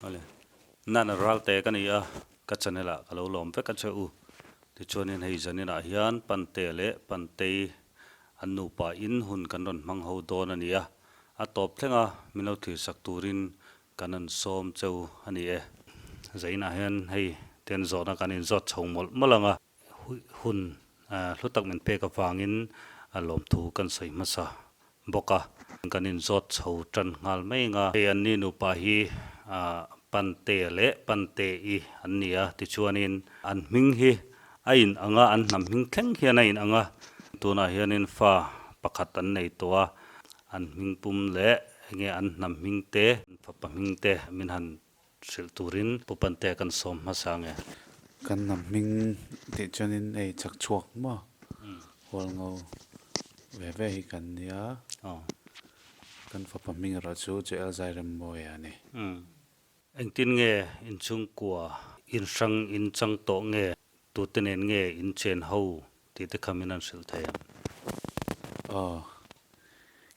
Awle. Nana Ralte ka ni a, ka channel ah ka lo lawm vek a che u. Tichuanin hei zanin ah hian Pante leh Pantei an nupa in hun kan rawn hmang ho dawn a ni a, a tawp thleng a min lo thlir sak turin kan rawn sawm cheu a ni e. Zain ah hian hei ten zawhna kan inzawt chho mawlh mawlh ang a, hun hlu tak min pek avangin lawmthu kan sawi hmasa bawk a. Kan inzawt chho tan nghal mai anga hei anni nupa hi Pantea leh Pante-i an ni a, tichuanin an hming hi a in ang a, an hnam hming thleng hian a in ang a, tunah hianin fa pakhat an nei tawh a, an hming pum leh enge an hnam hming te, an fapa hming te min han Hrilh turin Pu Pantea kan sawm hmasa nge? Kan hnam hming tih chuanin hei chak chhuak maw Hualngo ve ve hi kan nia. Kan fapa hming erawh chu JL Zairemmawia a ni. Engtin nge inchhungkua inhrang inchang tawh nge? Tute nen nge inchen ho tih te kha min an hrilh thei ang. Aw,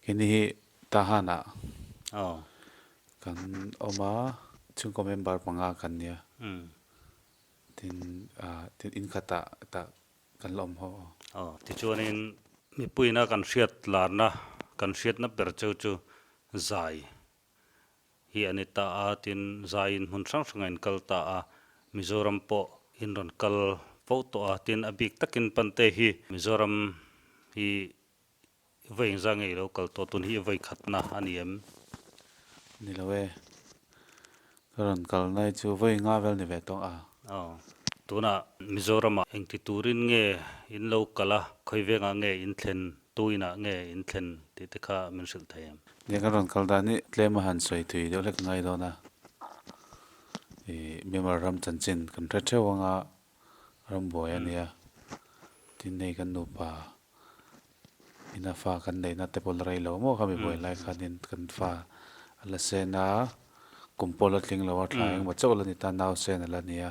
keini hi Tahan-ah kan awm a, chhungkaw member panga kan nia. Tin, tin in khatah tah kan la awm ho aw. Aw, tichuanin mipuiina kan hriat larna, kan hriatna ber cheu chu zai hi a ni ta a, tin zaiin hmun hrang hrangah in kal ta a, Mizoram pawh in rawn kal fo tawh a, tin a bik takin Pante hi Mizoram hi vawi engzah nge i lo kal tawh, tun hi i vawi khatna a ni em? Ni lo e, ka rawn kal nai chu vawi nga vel ni ve tawh a. Aw, tunah Mizoramah engti turin nge in lo kal a, khawi vengah nge in thlen Tu inah nge in thlen tih te kha min hrilh thei em? Nia kan rawn kal dan hi tlem a han sawi thui deuh hlek ngai dawn a, ih Myanmar ram chanchin kan hre theuh anga ram buai a nia, tin hei kan nupa ina fa kan neihna te pawh la rei lo maw khami buai lai khanin kan fa a la sen a, kum pawh la tling lo a thla engemaw chauh la ni ta nausen a la nia,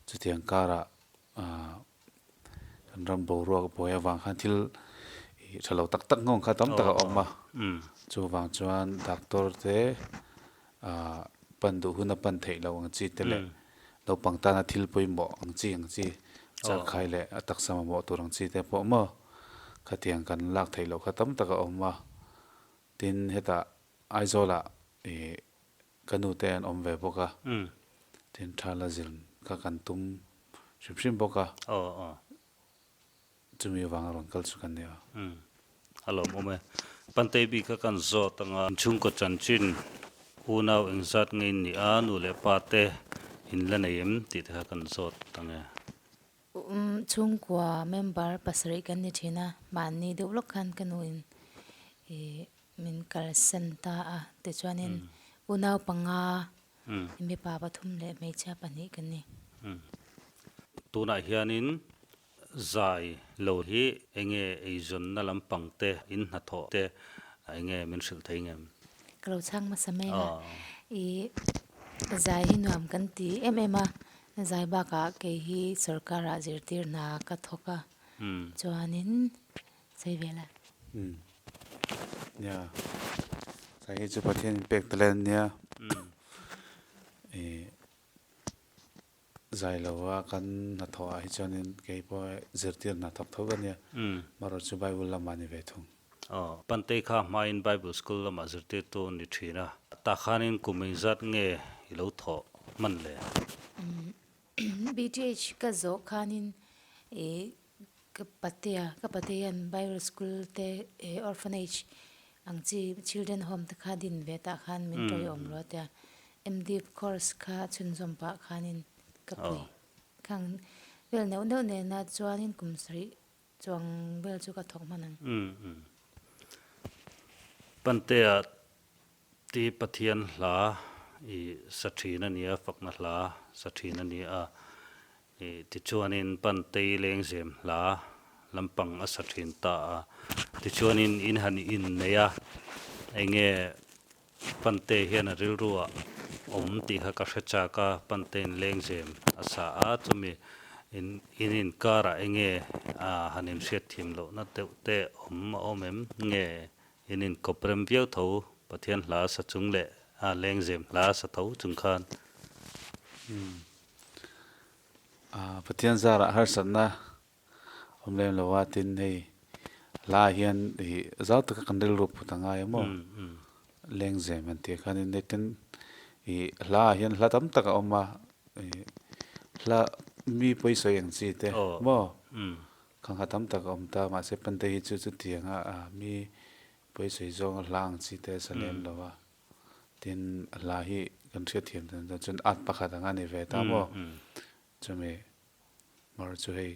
chutiang karah ah. Kan ram boruak buai avang khan thil ih tha lo tak tak nghawng kha tam tak a awm a, chuvang chuan doctor te ah pan duh hun a pan theih loh ang chi te leh naupang tana thil pawimawh ang chi ang chi changkhai leh a taksa mamawh tur ang chi te pawh maw khatiang kan lak theih loh kha tam tak a awm a, tin hetah Aizawlah ih Ka nu te an awm ve bawk a, tin tha la zil kha kan tum hrim hrim bawk a, chumi avanga rawn kal chu kan ni a. A lawmawm e. Pantei bik kha kan zawt anga inchhungkaw chanchin unau engzat nge in nih a, nu leh pa te in la nei em tih te kha kan zawt ang e. Chhungkua member pasarih kan ni thin a, mahni deuh lawk khan ka nu in Min kalsan ta a, tichuanin unau panga, mipa pathum leh hmeichhia pahnih kan ni. Tunah hianin zai lo hi enge eizawnna lampang te, in hnathawh te enge min hrilh thei ngem? Ka lo chhang hmasa mai a, i zai hi nuam kan ti em em a, zai bakah kei hi sorkarah zirtir hna ka thawk a, chuanin Sawi ve la. Umm. Nia. Sai hi chu Pathian in pek talent ania. Ih zai lo a kan hnathawh ah hi chuanin kei pawh zirtir hna thawk tho ka nia. Marawh chu Bible lamah ni ve thung. Aw. Pantei kha hmain Bible school lamah zirtirtu ni thin a. Tah khanin kum engzat nge i lo thawh hman le? BTH ka zawh khanin ih Ka patea, ka pate hian Bible school te eh orphanage ang chi children home te kha din ve tah khan min tawiawm lo a tia. MD course kha chhunzawm pah khanin ka pui khang vel neuh neuh nena chuanin kum sarih chuang vel chu ka thawk hman ang. Pantea ti Pathian hla i sa thin a nia, fakna hla sa thin a nia. Ih, tichuanin Pantei lengzem hla lampang a sa thin ta a. Tichuanin in han innei a, enge Pantei hian a rilruah awm tih kha ka hre chak a, Panteiin lengzem a sa a, chumi in in inkarah enge han inhriatthiam lohna deuh te awm a awm em? Nge in inkawp rem viau tho Pathian hla sa chung leh? A lengzem hla sa tho chung khan. Pathian zarah harsatna awm lem lo a, tin hei hla ah hian ih zau taka kan rilru put a ngai a maw? Lengzem han tih khanin hei tin ih hla ah hian hla tam tak a awm a, ih hla mi pawisawi ang chi te maw? Khang kha tam tak a awm ta, mahse Pante hi chu chutiang a mi pawisawi zawnga hla ang chi te a sa lem lo a. Tin, hla hi kan hriatthiam dan chuan chuan art pakhat ang a ni ve ta maw? Chumi mar chu hei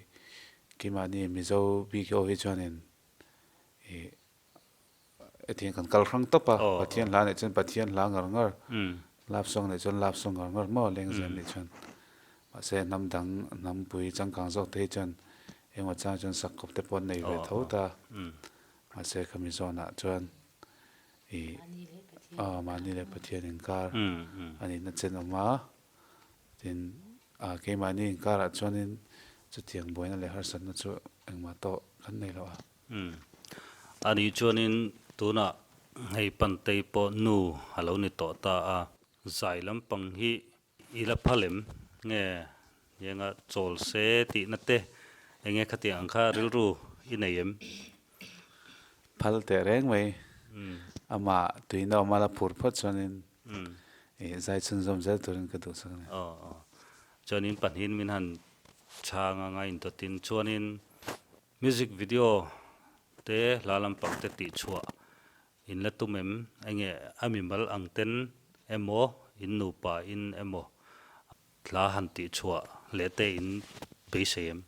keimahni Mizo bik ho hi chuanin ih hetiang kan kal hrang tawp a, Pathian hla nih chuan Pathian hla ngar ngar, love song nih chuan love song ngar ngar maw lengzem nih chuan. Mahse hnam dang hnampui changkang zawk te hi chuan engemaw chang chuan sak kawp te pawh an nei ve tho ta. Mahse khami zawnah chuan Ih, aw mahni leh Pathian inkar a nihna chen awm a, tin ah keimahni inkarah chuanin chutiang buaina leh harsatna chu engmah tawh kan nei lo a. Umm, a nih chuanin tunah hei Pantei pawh nu a lo ni tawh ta a, zai lampang hi i la phal em? Nge nianga chawl se tihna te enge khatiang ang kha rilru i nei em? Phal teh reng mai. Amah tuina awm a la phur phawt chuanin ih zai chhunzawm zel turin ka duh sak a ni. Aw aw. Chuanin pahnihin min han chhang anga indawtin chuanin music video te hla lampang te tihchhuah In la tum em? Enge a mimal ang ten emaw, in nupa in emaw hla han tih chhuah leh te in beisei em?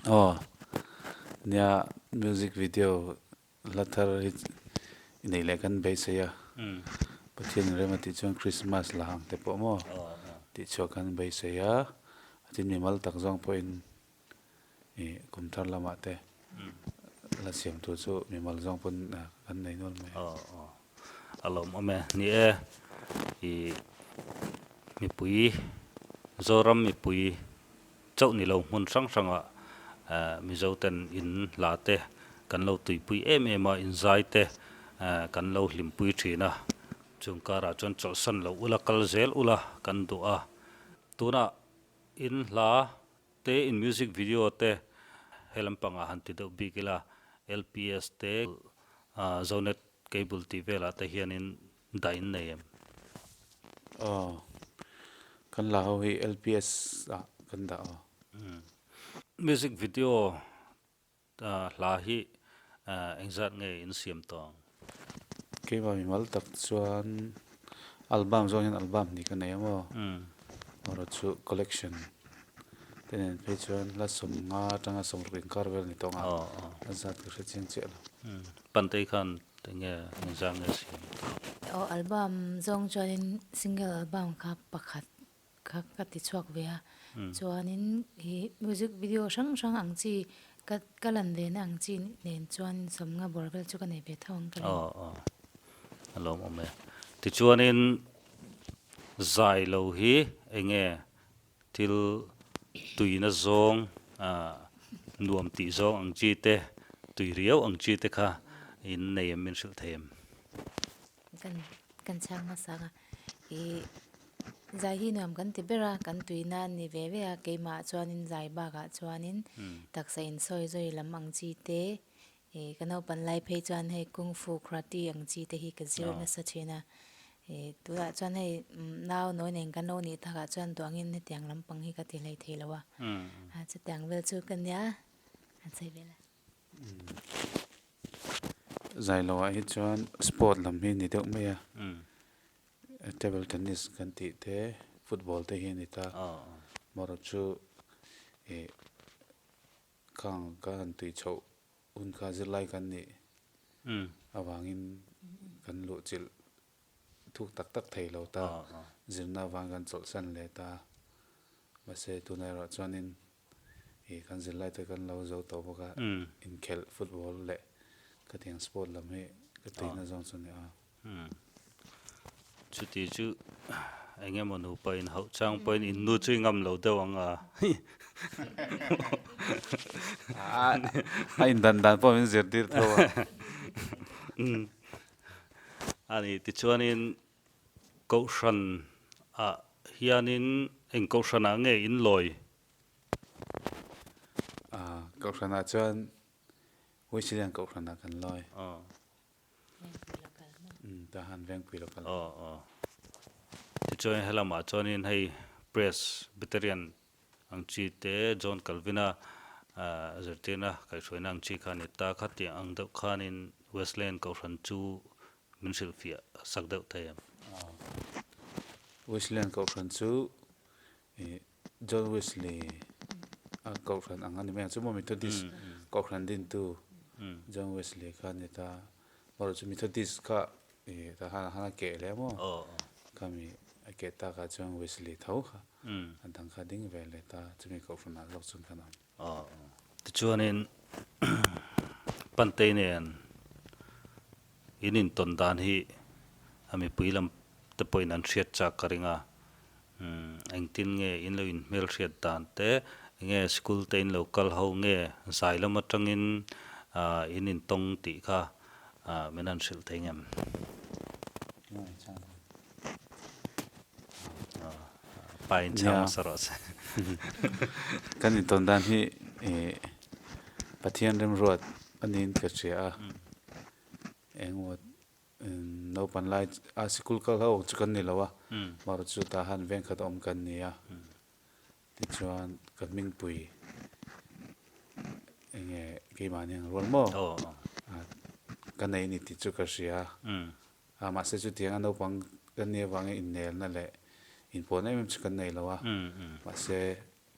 Aw, nia music video hla thar hi i neih leh kan beisei a, Pathian in rem a tih chuan Christmas la ang te pawh maw tih chhuah kan beisei a, a tin mimal tak zawng pawhin ih kum thar lamah te la siam tur chu mimal zawng pawn kan nei nual mai. Aw aw a lawmawm e, ni e ih mipui Zoram mipui Chauh ni lo hmun hrang hrangah Mizo ten in hla te kan lo tuipui em em a, inzai te kan lo hlimpui thin a, chung karah chuan chawlhsan lo ula kal zel ula kan duh a. Tunah in hla te in music video te he lampangah han ti deuh bik ila LPS te Zonet Cable tih velah te hianin dah in nei em? Aw, kan la ho hi LPS ah kan dah aw. Music video hla hi engzat nge in siam tawh ang? Keimah mimal tak chuan album zawng hian album hnih ka nei a maw? Erawh chu collection te nen phei chuan hla 50 atanga 60 inkar vel a ni tawh ang a, a zat ka hre chiang chiah lo. Pantei khan Enge engzah nge siam tawh? Aw album zawng chuanin single album kha pakhat kha ka ti chhuak ve a, chuanin ih music video hrang hrang ang chi ka ka lan ve na ang chi nen chuan sawmnga bawr vel chu ka nei ve tho ang ka ring. Aw aw a lawmawm e. Tichuanin zai lo hi enge Thil tuina zawng, nuam tih zawng ang chi te, tui riau ang chi te kha in nei em min hrilh thei em? Kan kan chhang hmasa ang a, ih zai hi nuam kan ti ber a, kan tuina a ni ve ve a, keimah chuanin zai bakah chuanin taksa insawi zawi lam ang chi te, ih ka naupan lai phei chuan hei kung fu karate ang chi te hi ka zir nasa thin a, ih tunah chuan hei nau nawi nen kan lo nih takah chuan duangin hetiang lampang hi ka ti hlei thei lo a, a chutiang vel chu ka nia an sawi vel a. Zai lohah hi chuan sport lam hi ni deuh mai a, table tennis kan tih te football te hi a ni ta, amaherawhchu chu ih Khang ka han tui chhoh hun kha zirlai kan nih avangin kan luhchilh thuk tak tak thei lo ta, zirna avang kan chawlhsan leh ta. Mahse tunah erawh chuanin ih kan zirlai te kan lo zo tawh bawk a, inkhelh football leh khatiang sport lam hi ka tuina zawng chu a ni a. Chuti chu. Eng emaw nupa in hauh chang pawhin in nu chu i ngam lo deuh ang a. A indan dan pawh min zirtir tho a. A ni, tichuanin Kohhran ah hianin eng Kohhran ah nge in lawi? Kohhran ah chuan Wesleyan Kohhran ah kan lawi. Tahan Vengpui lo kal. Aw aw. Tichuan helamah chuanin hei Presbyterian ang chi te John Calvin-a zirtirna kaihhruaina ang chi kha a ni ta. Khatiang ang deuh khanin Wesleyan Kohhran chu min hrilhfiah sak deuh thei em? Wesleyan Kohhran chu John Wesley a Kohhran ang a ni mai ang chu maw Methodist Kohhran dintu John Wesley kha a ni ta. Erawh chu Methodist kha tah khan a keh leh maw khami a keh takah chuan Wesley tho kha a dang kha ding ve leh ta chumi Kohhran ah zawk chuan khan a awm. Tichuanin Pantei nen in intawn dan hi a mipui lam te pawhin an hriat chak ka ring a. Engtin nge in lo inhmelhriat dan te, enge school te in lo kal ho nge zai lam atangin in intawng tih kha min han hrilh thei ngem? Pa in chhang hmasa rawh se. Kan intawn dan hi Pathian remruat a niin ka hria a, engemaw Naupan lai a sikul kal ho chu kan ni lo a, marawh chu tah han veng khat awm kan ni a, tichuan ka hmingpui enge keimahni ang rual maw ka nei a ni tih chu ka hria a, mahse chutianga naupang kan nih avangin innelna leh inpawhna em em chu kan nei lo a, mahse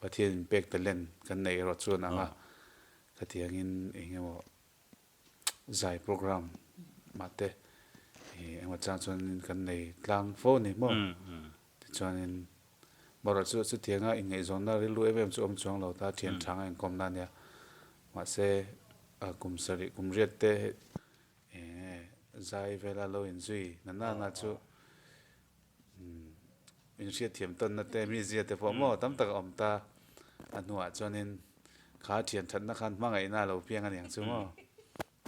Pathian inpek talent kan neih erawh chuan ang a, khatiangin engemaw Zai program mah te engemaw chang chuanin kan nei tlang fo a ni maw? Tichuanin bawrah chu chutianga inngaihzawnna rilru em em chu awm chuang lo ta thian thang a inkawmna a nia. Mahse kum sarih kum riat te zai vela lo inzui na nana chu inhriatthiam tawnna te mizia te pawh maw tam tak a awm ta. A hnuah chuanin kha thian thatna khan hmangaihna a lo piang a niang chu maw.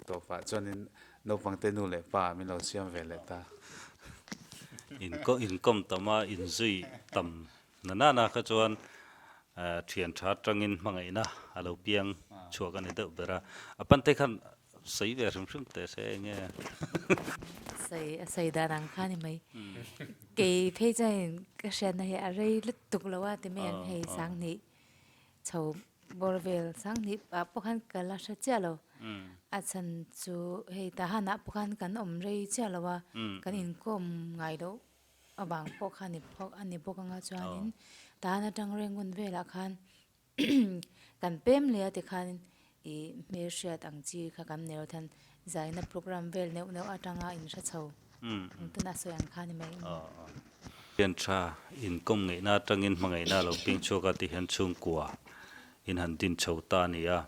Tawpah chuanin naupangte nu leh pa min lo siam ve leh ta. Inkawm tam a, inzui tam na nana kha chuan thian tha atangin hmangaihna a lo piang chhuak a ni deuh ber a. A pante khan Sawi ve hrim hrim teh se enge. Sawi a sawi dan ang kha ni mai. Kei phei chuan ka hriatna hi a rei lutuk lo a ti mai ang hei Sanghnih chho bawr vel Sanghnih ah pawh khan ka la hre chiah lo. A chhan chu hei Tahan ah pawh khan kan awm rei chiah lo a, kan inkawm ngai loh avang pawh kha a ni bawk anga chuanin Tahan atang Rangoon velah khan Kan pem leh a tikhan i hmelhriat ang chi kha kan nei lo than zaina program vel neuh neuh atanga in hre chho ang tuna sawi ang kha ni mai. Hian tha inkawm ngeihna atangin hmangaihna a lo ping chhuak a tih hian chhungkua in han din chho ta a ni a,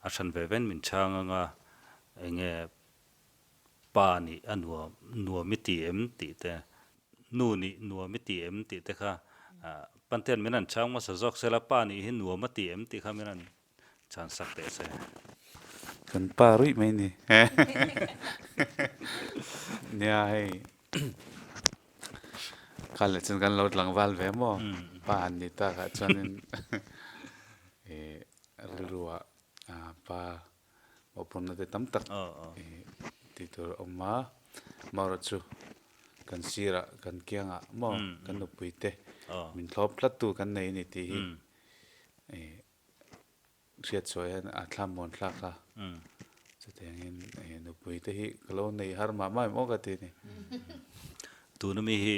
a hran ve ven min chhang anga enge pa nih a nuam nuam i ti em tih te, nu nih nuam i ti em tih te kha Pantean min han chhang hmasa zawk se la, pa nih hi nuam a ti em tih kha min han chhan sak teh se. Kan pa ruih mai ni. Nia hei kha leh chuan kan lo tlangval ve maw pa han ni tak ah chuanin rilru ah pa Mawhphurhna te tam tak tih tur a awm a, amaherawh chu kan sirah kan kiangah maw kan nupui te min thlawp tlat tu kan nei a ni tih hi hriat chhuah hian a thlamuan thlak a, chutiangin nupui te hi ka lo nei har mah mah em aw ka ti a ni. Tuna mi hi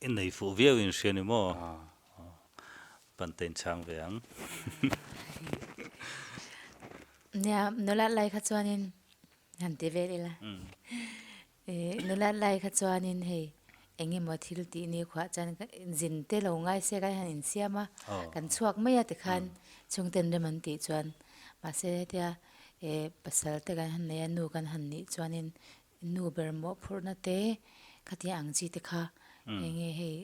I nei fuh viau in hria ni maw? Pante in chhang ve ang. Nia, nulat lai kha chuanin han ti vel ila. Nulat lai kha chuanin hei eng emaw thil tih ni khuah chuan zin te lo ngai se kan han insiam a, kan chhuak mai a tikhan chhungten rem an tih chuan mahse hetia pasal te kan han nei a, nu kan han nih chuanin nu ber mawhphurhna te. Khatiang ang chi te kha eng nge hei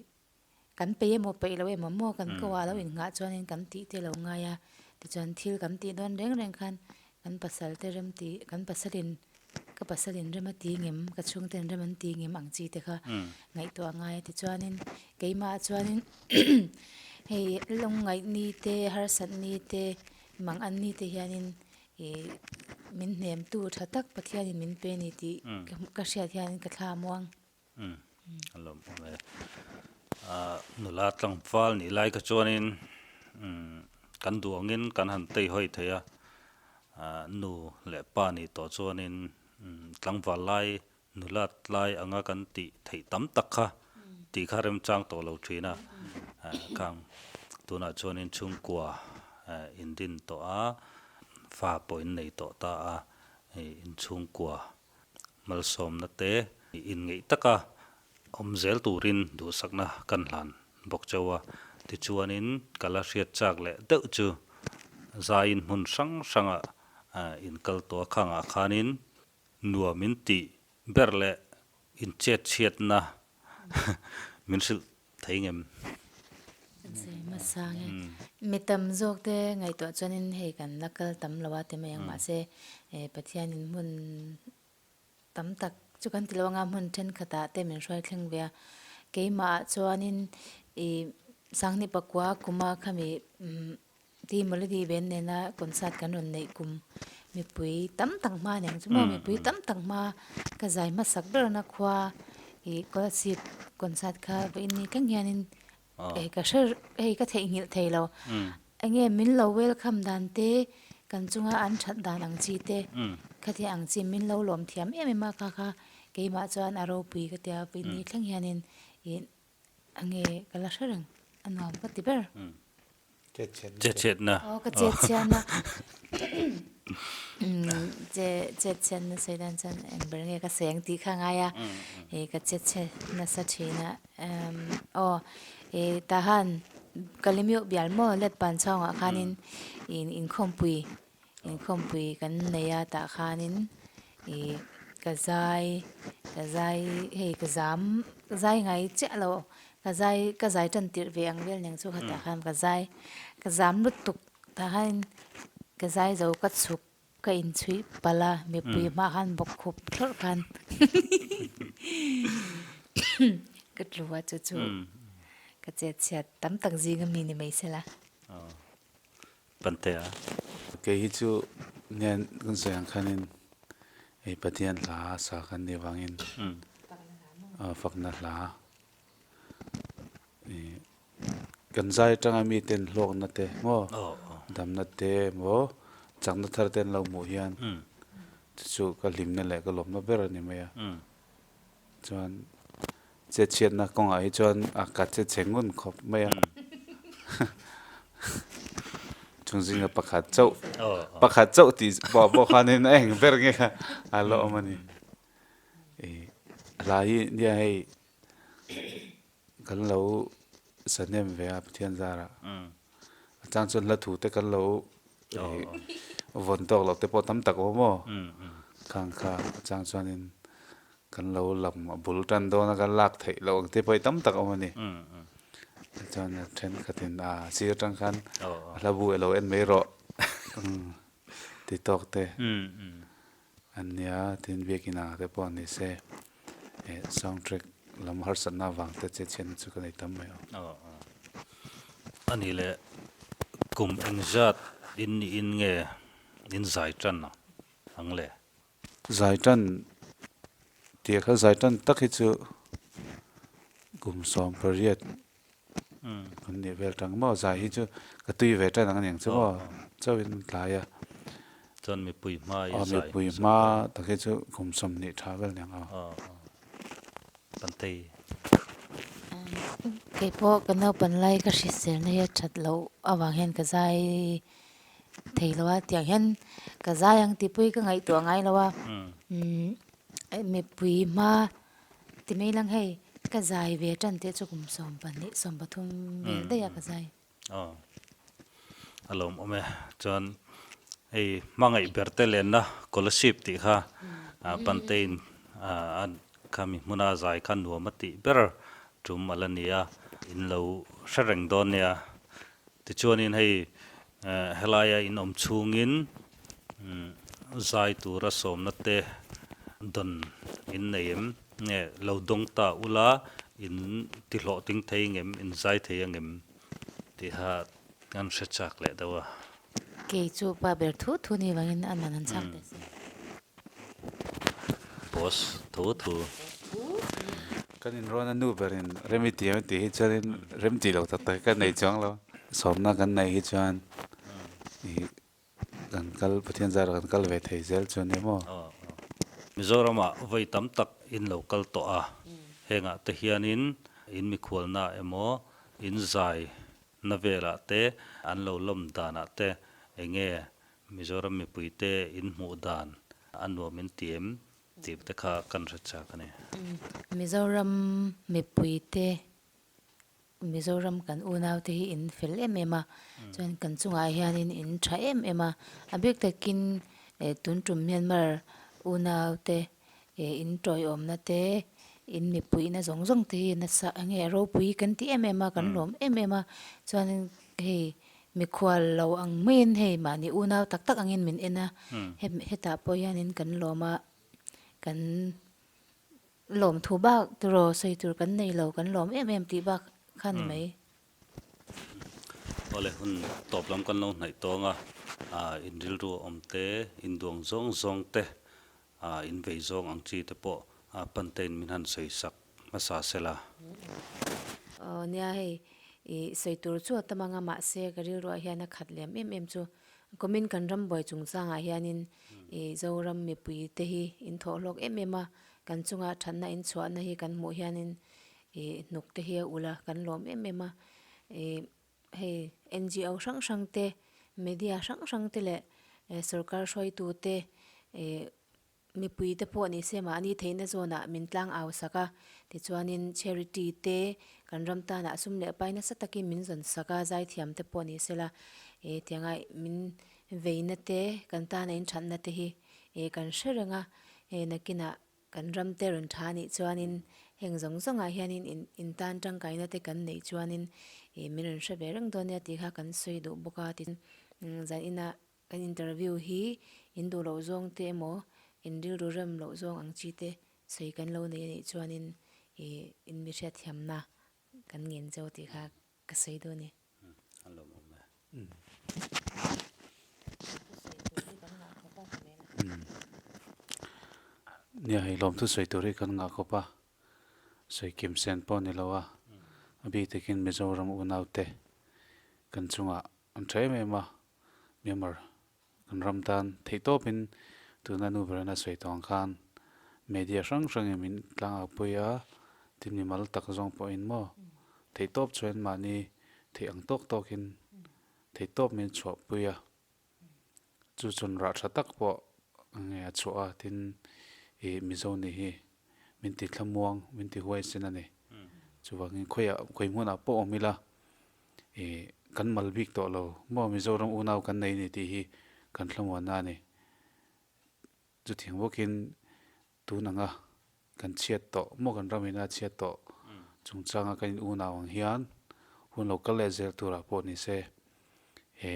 kan peih emaw peih loh emaw maw kan ko ah lo innghah chuanin kan tih te lo ngai a, tichuan thil kan tih dawn reng reng khan kan pasal te rem tih kan pasalin ka pasalin rem a ti ngem ka chhungten rem an ti ngem ang chi te kha ngaihtuah a ngai a tichuanin keimah ah chuanin hei lawngngaih ni te harsat ni te mang an ni te hianin Ih min hnemtu tha tak Pathianin min pe ni tih ka hriat hianin ka thla muang. Umm a lawm awm e. Ah nula tlangval nih lai kha chuanin umm kan duh angin kan han tei hawi thei a, ah nu leh pa nih tawh chuanin umm tlangval lai nula tlai anga kan tih theih tam tak kha tih kha remchang tawh lo thin a, khang tunah chuanin chhungkua in din tawh a, fa pawh in nei tawh ta a, inchhungkua malsawmna te inngeih taka awm zel turin duhsakna kan hlan bawk chauh a, tichuanin ka la hriat chak leh deuh chu zaiin hmun hrang hrangah inkal tawh a, khangah khanin Nuam in tih ber leh in chet chhiatna min hrilh thei ngem? Kan sawi hmasa nge. Mi tam zawk te ngaihtuah chuanin hei kan la kal tam lo a ti mai ang mahse Pathianin hmun tam tak chu kan ti lo anga hmun thenkhatah te min hruai thleng ve a. Keimah ah chuanin ih Sanghnih pakua kuma khami Ti Melody Ben nena concert kan rawn neih kum mipui tam tak hma nen chu maw mipui tam tak hma ka zai hmasak berna khua ih Kolasib concert kha vawiin ni thleng hianin hei ka hre hei ka theihnghilh thei lo enge min lo welcome dan te kan chunga an that dan ang chi te khatiang ang chi min lo lawm thiam em em a kha kha keimah chuan a ropui ka tia vawiin ni thleng hianin ih Ange ka la hre reng a nuam ka ti ber. Chet chhiatna. Aw ka chet chhiatna. Che chet chhiatna sawi dan chuan eng ber nge ka sawi ang tih kha a ngai a. Ih ka chet chhe nasa thin a. Aw ih tahan Kalimiuh bial maw let pan chhawngah khanin ih inkhawmpui Inkhawmpui kan nei a tah khanin ih ka zai ka zai hei ka zam ka zai ngai chiah lo ka zai ka zai tan tirh ve ang vel nen chu khatah khan ka zai ka zam lutuk tah khanin ka zai zo ka chhuk ka inchhuih palh a mipui hmaah khan bawk khup thlawrh khan ka tlu a chu chu ka chet chhiat tam tak zing ami ni mai sela. Pantea. Kei hi chu nen kan sawi ang khanin hei Pathian hla sa kan nih avangin fakna hla ih kan zai atanga miten hlawkna te maw damna te emaw chakna thar te an lo hmuh hian chu chu ka hlimna leh ka lawmna ber a ni mai a. Chuan chetchhiatna kawngah hi chuan a ka che chhe ngun khawp mai a. Chung zinga pakhat chauh pakhat chauh tih pawh pawh khanin a eng ber nge kha a la awm a ni. Ih hla hi nia hei kan lo sahnem ve a Pathian zarah. A chang chuan hla thu te kan lo vawn tawk loh te pawh tam tak a awm aw. Khang kha a chang chuanin kan lo lam a bul tan dawn a kan lak theih loh ang te pawh hi tam tak a awm a ni. Chuan a thenkhatin a sir atang khan a hla bu elo en mai rawh ti tawk te an nia tin biakin ah te pawh ni se sound track lam harsatna avang te che chhiatna chu ka nei tam mai aw. A nih leh kum engzat in niin nge in zai tan ang le? Zai tan tih kha zai tan tak hi chu kum 18 kan nih vel tang maw zai hi chu ka tui ve tan ang aniang chu maw chauhin an tlai a. Chuan mipui hma i zai. Mipui hma tak hi chu kum 20 tha vel aniang aw. Pantei. Keipawh ka naupan lai ka hriselna hi a that loh avang hian ka zai thei lo a tiang hian ka zai ang tih pawh hi ka ngaihtuah ngai lo a mipui hma ti mai lang hei ka zai ve tan teh chu kum 12 13 vel daih a ka zai. Aw a lawmawm e chuan hei hmangaih ber te lenna scholarship tih kha Panteiin a. Khami hmuna zai kha nuam a tih ber tum a la ni a, in lo hre reng dawn nia. Tichuanin hei helaia in awm chhungin zai tura sawmna te dawn in nei em? Nge lo dawng ta ula in ti hlawhtling thei ngem, in zai thei angem tiha kan hre chak leh deuh a. Kei chu pa ber thu thu ni vangin a nan an chak teh se. Boss thu thu. Kan inruahna nu berin rem i ti em tih hi chuanin rem tih loh tak tak hi ka nei chuang lo. Sawmna kan neih hi chuan ih kan kal Pathian zarah kan kal ve thei zel chu a ni maw? Mizoramah vawi tam tak in lo kal tawh a, hengah te hianin in mikhualna emaw in zai na velah te an lo lawm danah te enge Mizoram mipuite in hmuh dan a nuam in ti em tih te kha kan hre chak a ni. Mizoram mipuite, Mizoram kan unaute hi in fel em em a, chuan kan chungah hianin in tha em em a, a bik takin tun tum Myanmar unaute in tawiawmna te, in mipuihna zawng zawng te hi nasa enge ropui kan ti em em a, kan lawm em em a, chuanin hei Mikhual lo ang maiin hei mahni unau tak tak angin min en a, hetah pawh hianin kan lawm a, kan lawm thu bak tiraw sawi tur kan nei lo, kan lawm em em tih bak kha ni mai. Awle hun tawp lam kan lo hnaih tawng a, in rilru awm te, in duang zawng zawng te, in vei zawng ang chi te pawh Pantein min han sawi sak hmasa sela. Aw nia hei i sawi tur chu a tam anga mahse ka rilruah hian a khat lem em em chu kumin kan rambuai chungchangah hianin i Zoram mipui te hi in thawh hlawk em em a kan chunga thatna in chhuahna hi kan hmuh hianin i hnuk te hi a ulh a kan lawm em em a i hei NGO hrang hrang te media hrang hrang te leh sorkar hruaitu te i Mipui te pawh ni se mahni theihna zawnah min tlang au sak a, tichuanin charity te kan ram tanah sum leh pai nasa takin min zawn sak a, zaithiam te pawh ni sela e tianga min veina te kan tana inthatna te hi e kan hre reng a, e nakinah kan ram te rawn tha anih chuanin heng zawng zawngah hianin in in tan tangkaina te kan neih chuanin e min rawn hre ve reng dawn nia tih kha kan sawi duh bawk a, tin zaninah Kan interview hi in duh loh zawng te emaw, in rilru rem loh zawng ang chi te sawi kan lo nei anih chuanin ih in mi hriatthiamna kan ngen cheu tih kha ka sawi duh a ni. An lo awm e. Nia hei lawmthu sawi tur hi kan ngah khawp a, sawi kim sen pawh ni lo a, a bik takin Mizoram unaute kan chungah an tha em em a, Myanmar kan ram tan theih tawpin tuna nu berana sawi tawh ang khan media hrang hrangin min tlang au pui a, tin mimal tak zawng pawhin maw theih tawp chuan mahni theih ang tawk tawkin theih tawp min chhuah pui a, chu chuan rah tha tak pawh nge a chhuah a tin ih Mizo nih hi min ti thlamuang min ti huaisen a ni chuvangin khawiah khawi hmunah pawh awm ila. Ih kan mal bik tawh lo maw Mizoram unau kan nei ni tih hi kan thlamuanna a ni. Chutiang bawkin tun anga kan chhiat tawh maw kan ram ina chhiat tawh chungchanga kan in unau ang hian hun lo kal leh zel turah pawh ni se he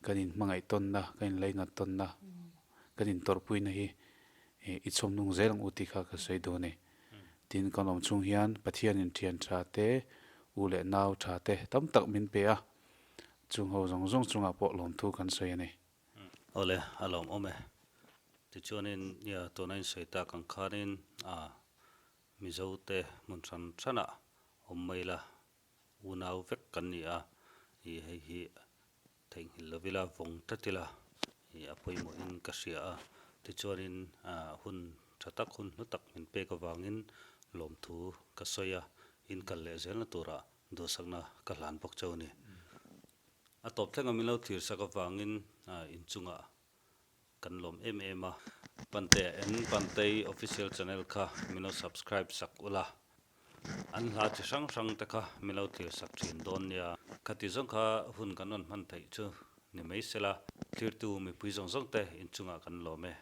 kan in hmangaih tawnna kan in leinat tawnna kan in tawrhpuina hi i chhawm nung zel ang u tih kha ka sawi duh a ni. Tin, kan awm chhung hian Pathianin thian tha te, u leh nau tha te tam tak min pe a, chung ho zawng zawng chungah pawh lawmthu kan sawi a ni. Awle, a lawmawm e. Tichuanin, nia, tuna insawi tak ang khanin a Mizote hmun hran hranah awm mai la, unau vek kan ni a, ih hei hi Theihnghilh lo ila vawng tlat ila ih a pawimawhin ka hria a, tichuanin ah hun tha tak hun hlu tak min pek avangin lawmthu ka sawi a, in kal leh zelna turah duhsakna ka hlan bawk cheu a ni. A tawp thlenga min lo thlir sak avangin ah inchungah kan lawm em em a. Pante en Pantei official channel kha min lo subscribe sak ula, an hla chi hrang hrang te kha min lo thlir sak thin dawn nia. Khati zawng kha hun kan rawn hman theih chu ni mai sela, thlirtu mipui zawng zawng te inchungah kan lawm e.